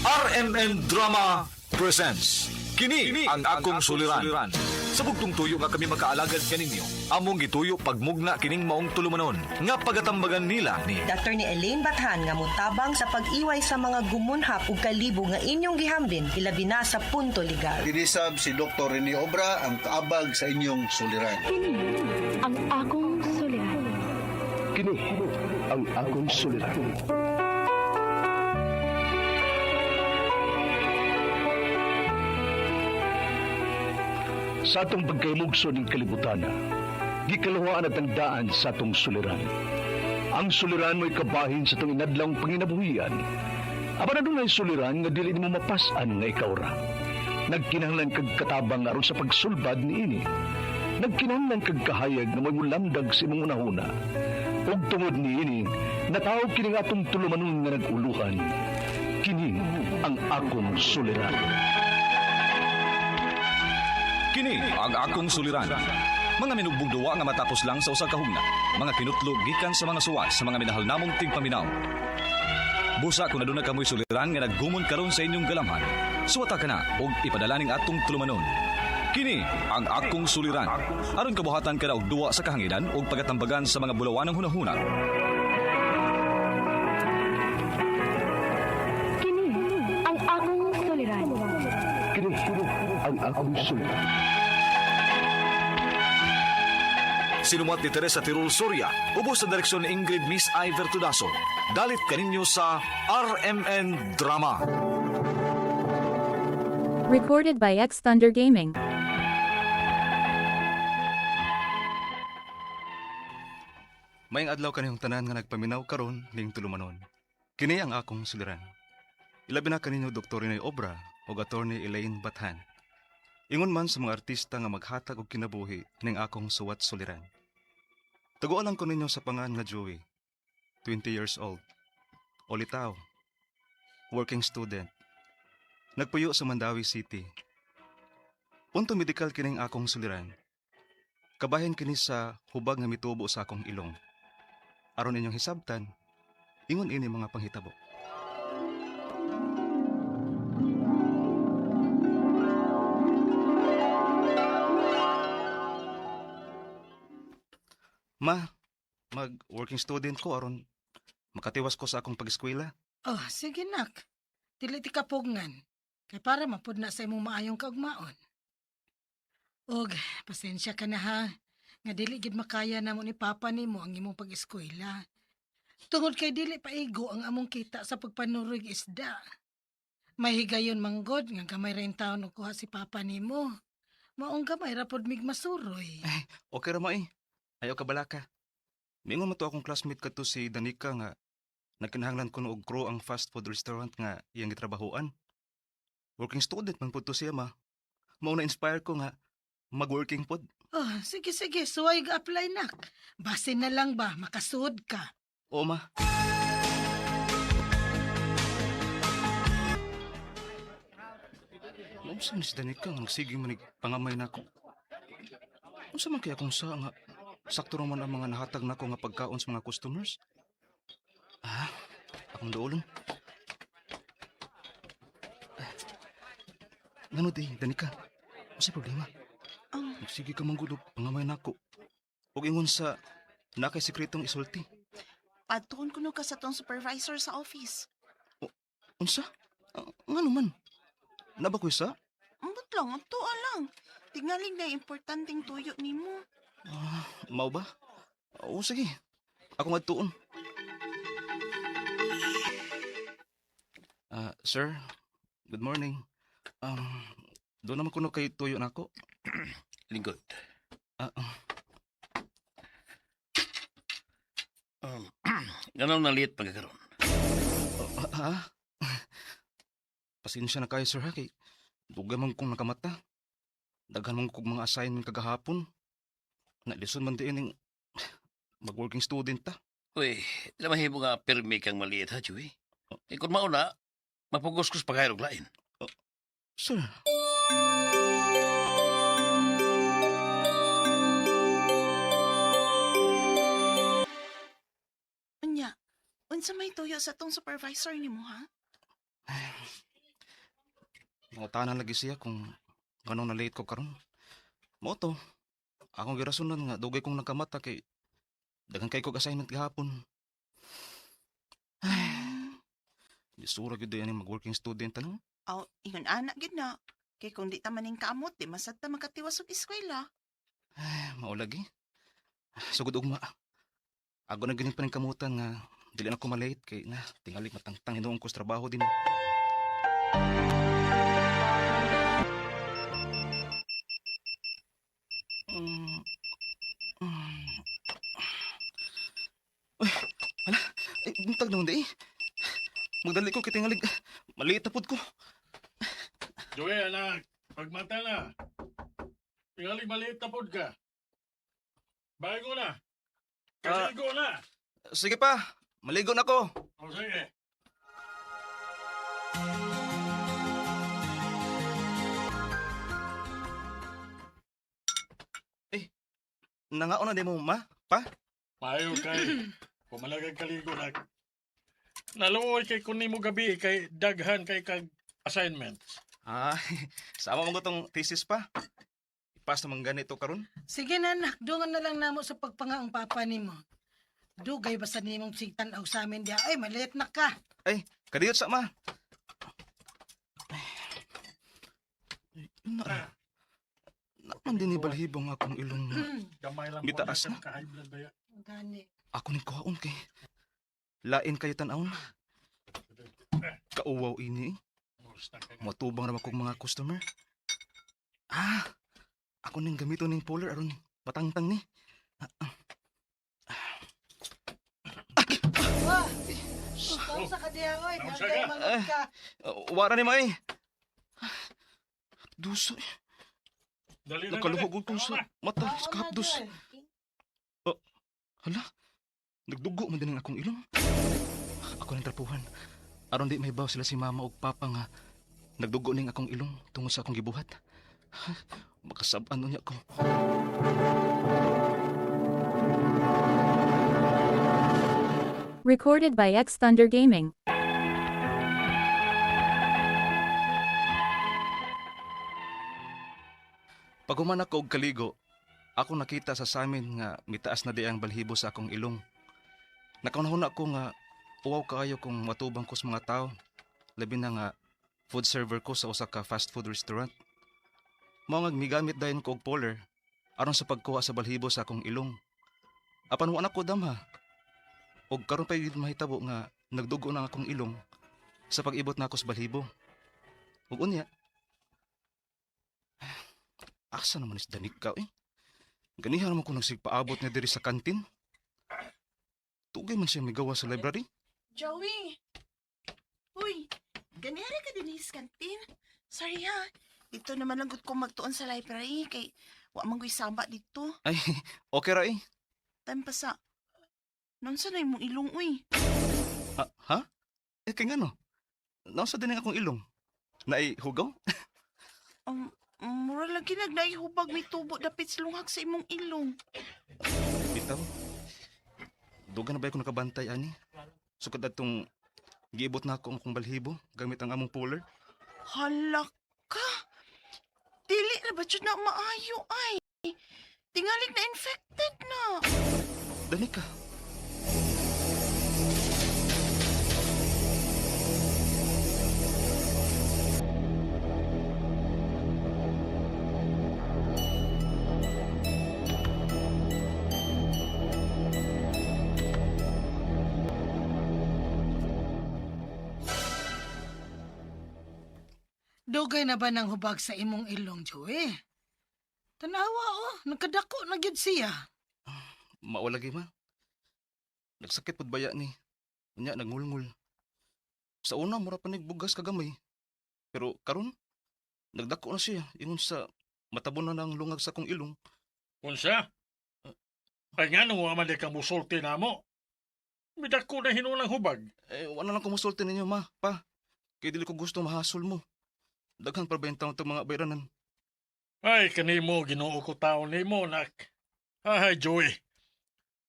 RMN Drama presents Kini ang akong suliran. Sa bugtong tuyo nga kami makaalagad kaninyo, among gituyo pagmugna kining maong tulumanon nga pagatambagan nila ni Attorney Elaine Bathan nga motabang sa pag-iway sa mga gumunhap ug kalibo nga inyong gihambin ilabi na sa punto legal. Dinisab si Dr. Rene Obra ang kaabag sa inyong suliran. Kini ang akong suliran. Kini ang akong suliran. Sa atong pagkaymugso ng kalibutan, gikaluhaan at ang daan sa atong suliran. Ang suliran mo'y kabahin sa atong inadlawng panginabuhian. Apan adunay suliran nga dili nimo mapas-an nga ikaw ra. Nagkinahanglan kag katabang aron sa pagsulbad niini. Nagkinahanglan kag kahayag nga mo'y mulamdag sa imong unahuna. Ug tungod niini, natawag kini nga atong tulumanon nga nag-uluhan. Kini ang akong suliran. Kini ang akong suliran. Mga minugbong duwa nga matapos lang sa usa ka hugna. Mga kinutlo gikan sa mga suwat sa mga minahal namong tigpaminaw. Busa kung aduna kamoy suliran nga naggumon karon sa inyong galamhan. Suwata ka na og ipadala ning atong tulumanon. Kini ang akong suliran. Aron kabuhatan ka na og duwa sa kahanginan og pagatambagan sa mga bulawanang hunahuna. Kini ang akong suliran. Kini ang akong suliran. Sinumat ni Teresa Tirul Soria, ubos sa direksyon ni Ingrid Miss I. Vertudaso. Dalit kaninyo sa RMN Drama. Recorded by X Thunder Gaming. Maayong adlaw kaniyong tanan nga nagpaminaw karon ning tulumanon. Kini ang akong suliran. Ilabi na kaninyo Dr. Rene Obra ug Attorney Elaine Bathan. Ingon man sa mga artista nga maghatag og kinabuhi ning akong suwat suliran. Taguan lang ko ninyo sa pangan nga Joey, 20 years old. Olitaw, working student. Nagpuyo sa Mandawi City. Punto medical kining akong suliran. Kabahin kini sa hubag nga mitubo sa akong ilong. Aron inyong hisabtan, ingon ini mga panghitabo. Ma, mag-working student ko aron makatiwas ko sa akong pag-eskwela. Oh, sige nak. Dili ti kapugngan. Kay para mapud na sa imong maayong kaugmaon. Og pasensya ka na ha. Nga dili gid makaya namo ni papa nimo ang imong pag-eskwela. Tungod kay dili paigo ang among kita sa pagpanuroy og isda. May higayon manggod nga gamay ra taon og kuha si papa nimo. Maong gamay ra pod mig masuroy. Okay ra ma eh. Ayaw ka balaka. Mingon man to akong classmate kadto si Danica nga nagkinahanglan kuno og crew ang fast food restaurant nga iyang gitrabahoan. Working student man pud to siya ma. Mao na inspire ko nga mag-working pod. Oh, sige sige, suway ga apply nak. Basin na lang ba makasud ka. Oo ma. Unsa man si Danica nga nagsige man ig pangamay nako? Unsa man kaya kung sa nga sakto ra man ang mga nahatag nako nga pagkaon sa mga customers? Ah, akong duolon. Ah, ngano di, Danica? Unsa problema? Nagsige ka manggulog pangamay nako. Ug ingon sa naa kay sekretong isulti. Padtuon kuno ka sa tong supervisor sa office. Unsa? Ah, ngano man? Naa ba ko'y sa? Ambot lang, ang tuwa lang. Tingalig na importanteng tuyo nimo. Ah, mao ba? Oo, sige. Ako nga tuon. Ah, sir, good morning. Um, doon naman kuno kay tuyo nako. Lingkod. Ah, Um, Ganaw na liit pagkakaroon. ah, ah. Pasensya na kayo, sir, ha? Kay dugay man kong nakamata. Daghan man kog mga assignment kagahapon. Nalison man diin ning mag-working student ta. Uy, lamahimo nga pirmi kang maliit ha, Chewy. Eh, kung mauna, mapugos ko sa paghayrog lain. Sir, Unya, unsa may tuyo sa tong supervisor nimo ha? Mangutanan lagi siya kung nganong na-late ko karon. Mao to. Akong girasunan nga dugay kong nagkamata kay daghan kay kog assignment gahapon. Ay, lisura gyud diay ani mag-working student ano? Aw, ingon anak gyud na. Kay kung di ta maning kaamot, di masad ta makatiwas og eskwela. Ay, mao lagi. Sugod ugma. Ako na ganing paningkamutan nga dili na ko malate kay na tingali matangtang hinuon ko sa trabaho din. Mm. Mm. Uy, hala, ay, buntag naman di eh. Magdali ko kay tingalig. Maliit na pud ko. Joey, anak, pagmata na. Tingaling maliit na pod ka. Bago na. Kaligo na. Sige pa, maligo na ko. O sige. Nangaon na di mo, ma? Pa? Maayo kay. Pumalagag kaligo na. Naluoy kay kun nimo gabi kay daghan kay kag assignments. Ah, sama mo ko tong thesis pa. Ipas naman ganito karon. Sige na anak, dungan na lang namo sa pagpanga ang papa nimo. Dugay basta nimong sigtan-aw sa amin diha. Ay, maliit na ka. Ay, kadiyot sa ma. Ay, na, naman din ni balhibo nga akong ilong na. Gamay lang Mitaas na. Ka high blood ba ya? Gani. Ako ning kuhaon kay. Lain kayo tan-awon. Kauwaw ini. Eh. Musta ka nga. Matubang ra kog mga customer. Ah, ako ning gamito ning polar aron matangtang ni. Wah! Tao sa ka diha, oy. Tao sa Dugay ka. man ka. Wara ni May. Duso. Eh. Dali na. Nakaluhog dali. ko sa Tama na. mata Oo sa na, kahapdos. Joy. Hala, nagdugo man din ang akong ilong. Ako nang trapuhan. Aron di mahibaw sila si mama ug papa nga nagdugo ning akong ilong tungod sa akong gibuhat. Makasab-an unya ko. Recorded by X Thunder Gaming. Pag human ako og kaligo, ako nakita sa samin nga mitaas na di ang balhibo sa akong ilong. Nakaunahon ako nga uwaw kaayo kung matubang ko sa mga tao. Labi na nga food server ko sa usa ka fast food restaurant. Mao nga migamit dayon ko og polar aron sa pagkuha sa balhibo sa akong ilong. Apan wa na ko damha. Og karon pa gyud mahitabo nga nagdugo na ang akong ilong sa pag-ibot nako sa balhibo. Ug unya, asa naman is Danica eh? Ganihan naman ko nagsigpaabot niya diri sa kantin. Tugay man siya migawa sa library. Joey! Uy, ganere ka din sa kantin. Sorry ha. Dito naman lang gud ko magtuon sa library kay wa man ko'y saba dito. Ay, okay ra eh. Time pa sa. Naunsa na imong ilong uy. Ah, ha? Eh, kay ngano? Nausa din ang akong ilong. Naay hugaw? Mura lagi nagnaihubag may tubo dapit sa lunghag sa imong ilong. Bitaw. Duga na ba ako nakabantay ani? Sukad atong giibot na ako ang akong balhibo gamit ang among puller. Hala ka. Dili na ba jud na maayo ay. Tingalig na infected na. Danica. Dugay na ba ng hubag sa imong ilong, Joey? Tanawa, oh. Nagkadako na gyud siya. Mao lagi ma. Nagsakit pud baya ni. Unya nagngulngul. Sa una mura pa nigbugas kagamay. Pero karon nagdako na siya ingon sa matabo na ng lungag sa akong ilong. Unsa? Ay nga nung man di ka musulti namo. Midako na hinulang hubag. Eh wala lang kumusulti ninyo ma, pa. Kay dili ko gusto mahasol mo. Daghan pa ba yung taon itong mga bayranan? Ay, kanimo, ginoo ko tao nimo, nak. Ay, Joey.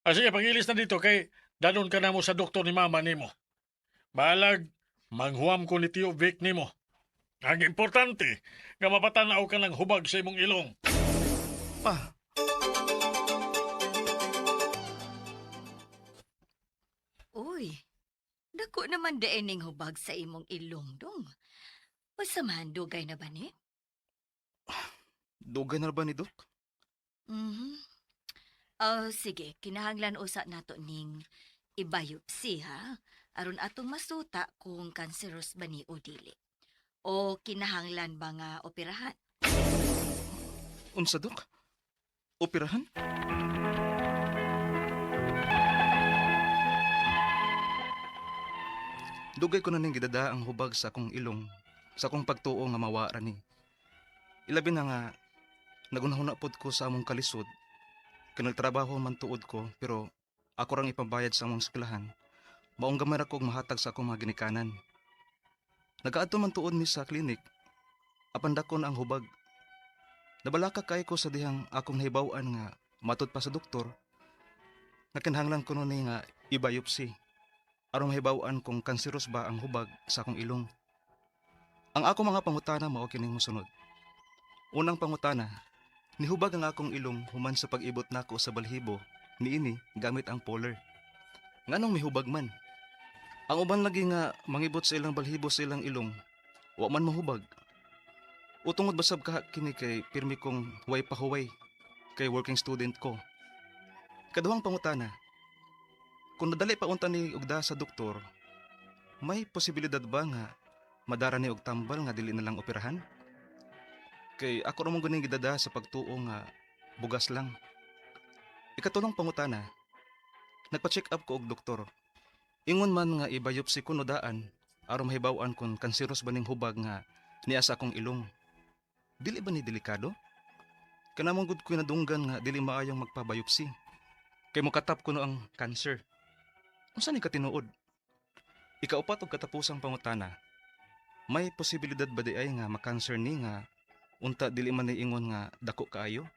Ah, sige, pagilis na dito kay danon ka na mo sa doktor ni mama nimo. Balag, Manghuam ko ni Tio Vic nimo. Ang importante, nga mapatanaw ka ng hubag sa imong ilong. Pa, Uy, dako naman ning hubag sa imong ilong dong. Unsa man, dugay na ba ni? Dugay na ba ni Dok? Mhm. Oh, sige, kinahanglan usa nato ning i-biopsy ha. Aron atong masuta kung cancerous ba ni o dili. O kinahanglan ba nga operahan? Unsa, Dok? Operahan? Dugay ko na ning gidada ang hubag sa akong ilong, sa akong pagtuo nga mawa ra ni. Ilabi na nga nagunahuna pod ko sa among kalisod. Kay nagtrabaho man tuod ko pero ako rang ipabayad sa among eskwelahan. Maong gamay ra ko og mahatag sa akong mga ginikanan. Nagaadto man tuod mi sa klinik. Apan dako na ang hubag. Nabalaka kay ko sa dihang akong nahibaw-an nga matud pa sa doktor. Nakinahanglan ko ni nga i-biopsy aron mahibaw-an kung kanseros ba ang hubag sa akong ilong. Ang ako mga pangutana mao kining mosunod. Unang pangutana, nihubag ang akong ilong human sa pag-ibot nako sa balhibo niini gamit ang polar. Nganong mihubag man? Ang uban lagi nga mangibot sa ilang balhibo sa ilang ilong, wa man mahubag. O tungod basab ka kini kay pirmi kong huway pahuway kay working student ko. Kaduhang pangutana, kung nadali pa unta ni ugda sa doktor, may posibilidad ba nga madara ni og tambal nga dili na lang operahan? Kay ako ra man guning gidada sa pagtuo nga bugas lang. Ikatulong pangutana, nagpa-check up ko og doktor. Ingon man nga i-biopsy ko no daan aron mahibaw-an kung kanseros ba ning hubag nga niya sa akong ilong. Dili ba ni delikado? Kanamong gud ko nadunggan nga dili maayong magpa-biopsy. Kay mokatap kuno ang cancer. Unsa ni katinuod? Ikaupat og katapusang pangutana. May posibilidad ba di ay nga makancer ni nga unta dili man ni ingon nga dako kaayo?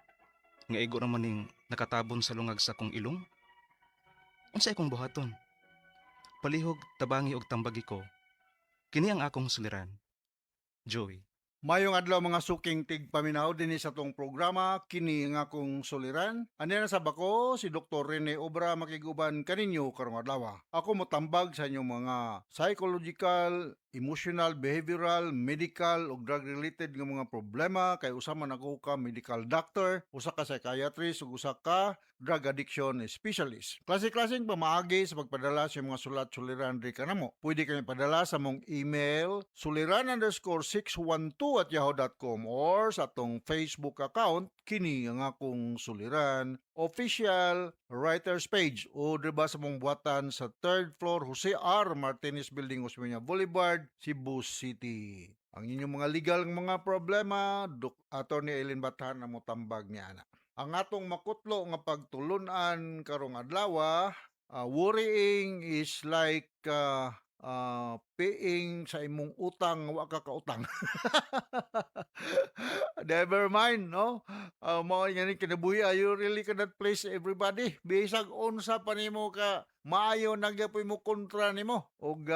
Nga igo ra man ning nakatabon sa lungag sa akong ilong? Unsa akong buhaton? Palihog tabangi og tambagi ko. Kini ang akong suliran. Joey. Mayong adlaw mga suking tigpaminaw dinhi sa atong programa kini nga akong suliran. Ani na sa bako si Dr. Rene Obra makiguban kaninyo karong adlaw. Ako motambag sa inyong mga psychological, emotional, behavioral, medical ug drug related nga mga problema kay usa man ako ka medical doctor, usa ka psychiatrist ug usa ka drug addiction specialist. Klase-klaseng pamaagi sa pagpadala sa mga sulat suliran diri kanamo. Pwede kami padala sa mong email suliran_612@yahoo.com or sa atong Facebook account kini ang akong suliran official writers page o diba sa mong buhatan sa third floor Jose R. Martinez Building, Osmeña Boulevard, Cebu City. Ang inyong mga legal nga mga problema, Dok Attorney Eileen Bathan ang motambag niya ana. Ang atong makutlo nga pagtulunan karong adlaw, worrying is like paying sa imong utang nga wa ka kautang. Never mind, no? Mao nga ni kinabuhi, you really cannot please everybody. Bisag unsa pa nimo ka maayo nagyapoy mo kontra nimo. Og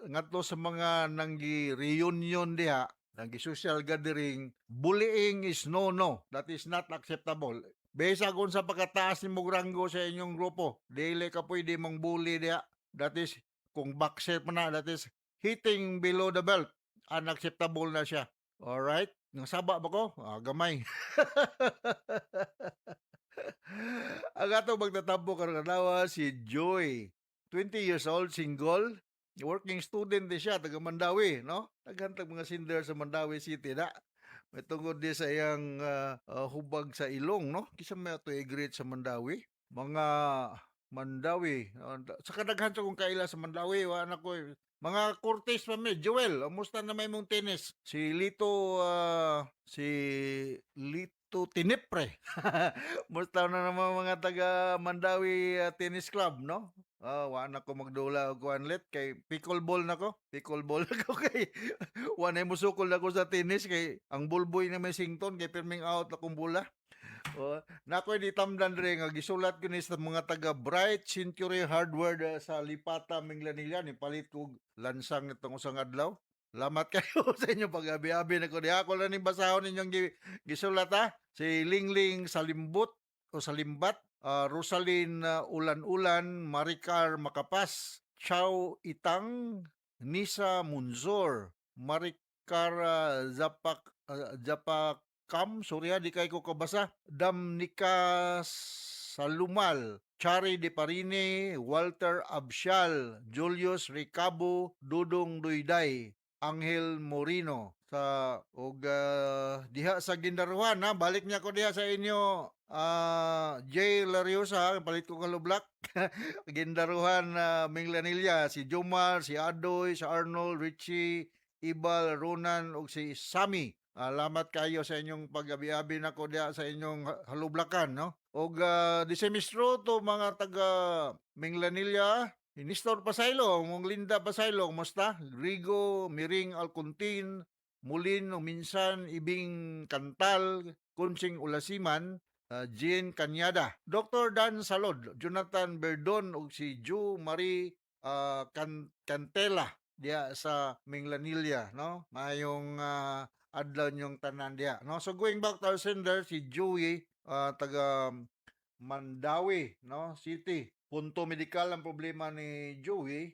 ngadto sa mga nanggi reunion diha, nanggi social gathering, bullying is no no. That is not acceptable. Bisag unsa pagkataas nimo ranggo sa inyong grupo, dili ka pwede mong bully diha. That is kung boxer pa na, that is hitting below the belt. Unacceptable na siya. Alright? Nasaba ba ko? Ah, gamay. Ang atong magtatampo karong adlaw si Joy. 20 years old, single, working student din siya, taga Mandaue, no? Daghan tag mga sender sa Mandaue City na. May tungod di sa iyang hubag sa ilong, no? Kisa may ato i-greet sa Mandaue. Mga Mandaue. Sa kadaghan sa kong kaila sa Mandaue, wa na ko eh. Mga Cortez pa mi, Joel, kumusta na may mong tennis? Si Lito Tinipre. Musta na naman mga taga Mandaue Tennis Club, no? Ah, wa na ko magdula og kuanlet kay pickleball na ko. Pickleball na ko kay wa na musukol na ko sa tennis kay ang bulboy na may sington kay pirming out akong bola. Oh, nakoy di tamdan dre nga gisulat ko ni sa mga taga Bright Century Hardware sa Lipata, Minglanilla, ni palit kog lansang nitong usang adlaw. Lamat kayo sa inyo pag-abi-abi na ko diha. Ako lang ning basahon ninyong gisulat ha. Si Lingling Salimbut o Salimbat, Rosalyn Ulan-Ulan, Maricar Makapas, Chow Itang, Nisa Munzor, Maricar Zapak Zapakam, sorry ha, di kay ko kabasa, Damnika Salumal, Chari De Parine, Walter Absyal, Julius Ricabo, Dudong Duyday, Angel Morino sa og diha sa Guindaruhan ha, balik niya ko diha sa inyo, Jay Lariosa, palit ko kalublak. Guindaruhan, Minglanilla, si Jomar, si Adoy, si Arnold, Richie, Ibal, Ronan ug si Sammy. Salamat kayo sa inyong pag-abi-abi nako diha sa inyong halublakan, no? Og disemistro to mga taga Minglanilla, Nestor Pasaylo, mong Linda Pasaylo, kumusta? Rigo, Miring Alcontin, Mulin Minsan, Ibing Kantal, Kunsing Ulasiman, Jean Canyada, Dr. Dan Salod, Jonathan Berdon ug si Ju Marie Cantela diha sa Minglanilla, no? Maayong adlaw niyong tanan diha, no? So going back to our sender, si Joey, taga Mandaue, no, City. Punto medikal ang problema ni Joey.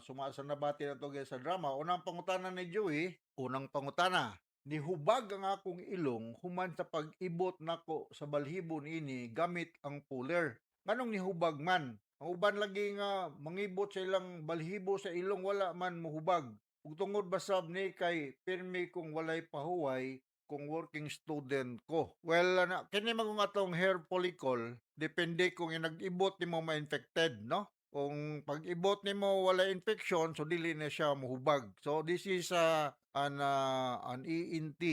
Sumasa nabati na to guys sa drama. Unang pangutana ni Joey, unang pangutana: "Nihubag ang akong ilong human sa pag-ibot nako sa balhibo niini gamit ang puller. Nganong nihubag man? Ang uban lagi nga mangibot sa ilang balhibo sa ilong wala man mohubag. Ug tungod ba sab ni kay pirmi kong walay pahuway kung working student ko?" Well, ana, kini man kung atong hair follicle, depende kung inag-ibot nimo ma-infected, no? Kung pag-ibot nimo wala infection, so dili na siya mohubag. So this is an ENT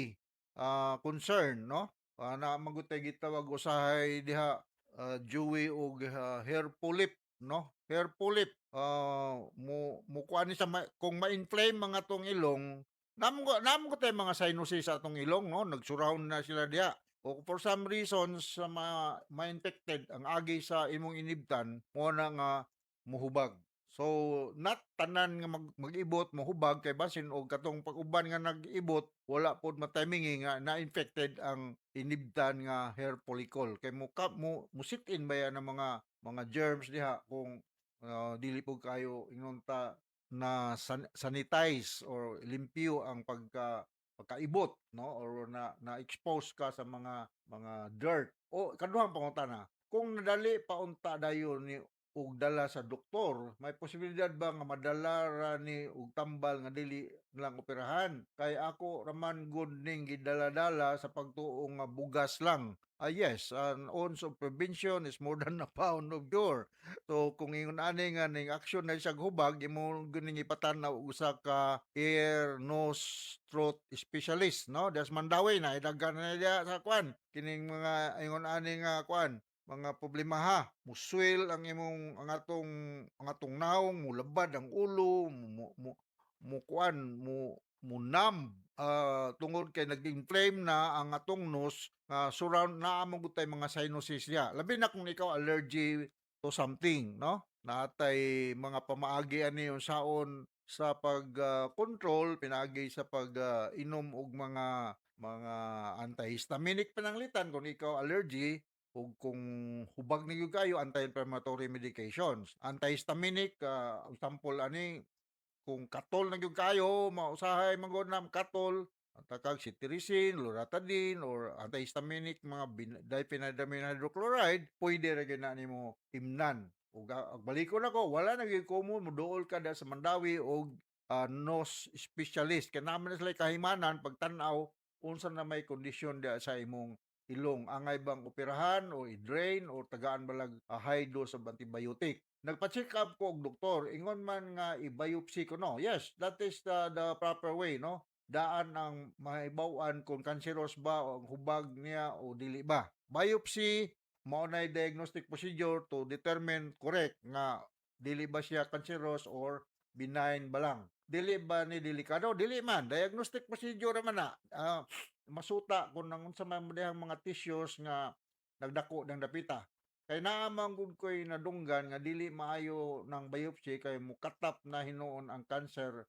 concern, no? Na man gud tay gitawag usahay diha, Joey, og hair polyp, no? Hair polyp, mo mukuan ni sa kung ma-inflame mga tong ilong, namo ko tay mga sinuses sa atong ilong, no? Nag-surround na sila diha. O for some reasons sa ma-infected ang agi sa imong inibtan, mo na nga muhubag. So not tanan nga mag-ibot mohubag kay basin og katong pag-uban nga nag-ibot wala pod matimingi nga na-infected ang inibtan nga hair follicle kay mo ka, mo, mo sit in ba yan ang mga germs diha kung dili po kayo ingon ta na sanitize or limpyo ang pagkaibot, no, or na na-expose ka sa mga dirt. O kaduhang pangutana: "Kung nadali pa unta dayon ni og dala sa doktor, may posibilidad ba nga madala ra ni og tambal nga dili lang operahan? Kay ako raman gud ning gidala-dala sa pagtuo nga bugas lang." Ah, yes, an ounce of prevention is more than a pound of cure. So kung ingon ani nga ning action na siyang hubag, imo guning ipatan-aw og usa ka ear, nose, throat specialist, no? Des Mandaue na daghan na diha sa kwan kining mga ingon ani nga kwan, mga problema ha. Muswell ang imong ang atong nawong, mulabad ang ulo, mo mo mo kuan, mo mo numb, tungod kay nag-inflame na ang atong nose nga surround naa man gud tay mga sinuses diha. Labi na kung ikaw allergy to something, no? Naatay mga pamaagi ani unsaon sa pag control pinaagi sa pag inom og mga antihistaminic pananglitan kung ikaw allergy, ug kung hubag ni gyud kayo, anti-inflammatory medications. Antihistaminic, example ani kung katol na gyud kayo, mausahay man gud na katol, takag cetirizine, loratadine or antihistaminic mga diphenhydramine hydrochloride, pwede ra gyud na nimo imnan. Ug balikon ako, wala na gyud common, moduol ka da sa Mandaue og nose specialist kay naa man na sila kahimanan pagtan-aw unsa na may kondisyon diha sa imong ilong. Angay bang operahan o i-drain o tagaan balag high dose of antibiotic. "Nagpa-check up ko og doktor, ingon man nga i-biopsy ko, no?" Yes, that is the proper way, no? Daan ang mahibaw-an kung cancerous ba o ang hubag niya o dili ba. Biopsy mao nay diagnostic procedure to determine correct nga dili ba siya cancerous or benign ba lang. Dili ba ni delikado? Dili man. Diagnostic procedure man na. Masuta kung nang unsa man dihang mga tissues nga nagdako ng dapita. Kay naa man gud ko'y nadunggan nga dili maayo ng biopsy kay mukatap na hinuon ang cancer,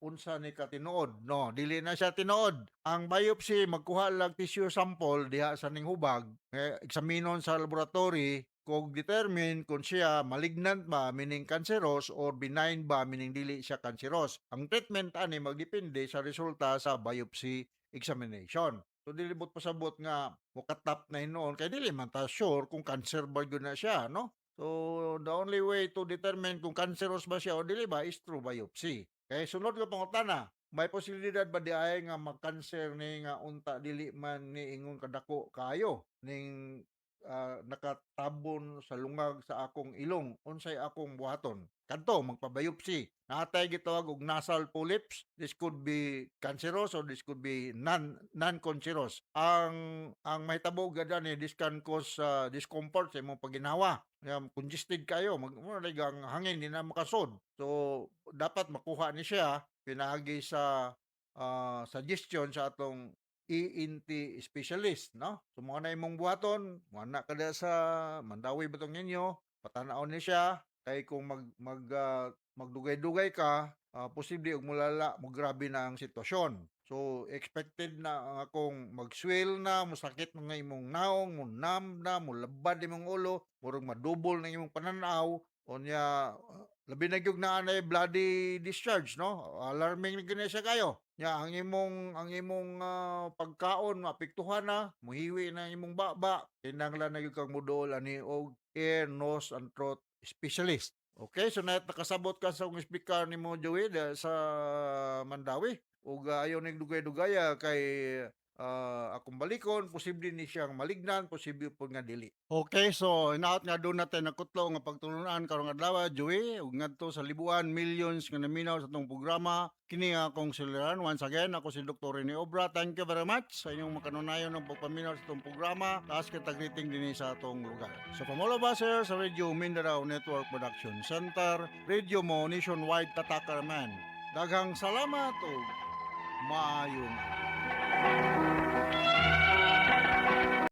unsa ni katinuod, no? Dili na siya tinuod. Ang biopsy magkuha lang tissue sample diha sa ning hubag, eh, eksaminon sa laboratory kung determine kung siya malignant ba, meaning cancerous, or benign ba, meaning dili siya cancerous. Ang treatment ani magdepende sa resulta sa biopsy examination. So dili bot pasabot nga mukatap na hinuon kay dili man ta sure kung cancer ba gyud na siya, no? So the only way to determine kung cancerous ba siya o dili ba is through biopsy. Kay sunod nga pangutana, may posibilidad ba di ay nga mag-cancer ni nga unta dili man ni ingon kadako kaayo ning nakatabon sa lungag sa akong ilong, unsay akong buhaton? Kadto magpa-biopsy. Naa tay gitawag og nasal polyps. This could be cancerous or this could be non-cancerous. Ang mahitabo gad ani, this can cause discomfort sa imong pagginhawa. Congested kayo, mag mo ang hangin di na makasod. So dapat makuha ni siya pinaagi sa suggestion sa atong ENT specialist, no? So mao na imong buhaton, moana ka diha sa Mandaue ba tong ninyo, patanaon ni siya kay kung mag mag ah, magdugay-dugay ka, posible og mulala, mo grabe na ang sitwasyon. So expected na ang akong mag-swell na, mosakit na nga imong naong, mo numb na, molabad imong ulo, murag madubol na imong pananaw, unya labi na gyud naa nay bloody discharge, no? Alarming na gyud na siya kayo. Nya ang imong pagkaon maapektuhan na, muhiwi na ang imong baba, kinahanglan na gyud kang moduol ani og ear, nose and throat specialist. Okay, so na nakasabot ka sa akong speaker nimo, Joey, diha sa Mandaue. Ug ayaw ning dugay-dugaya kay akong balikon, posible ni siyang malignant, posible pud nga dili. Okay, so hinaot nga duna tay nakutlo nga pagtulunan karong adlaw, Joey, ug ngadto sa libuan millions nga naminaw sa atong programa. Kini nga akong suliran. Once again, ako si Dr. Rene Obra. Thank you very much sa inyong makanunayon ng pagpaminaw sa atong programa. Taas kita greeting dinhi sa atong lugar. So from all of us here sa Radio Mindanao Network Production Center, Radio Mo Nationwide Tatakar Man. Daghang salamat ug maayong adlaw.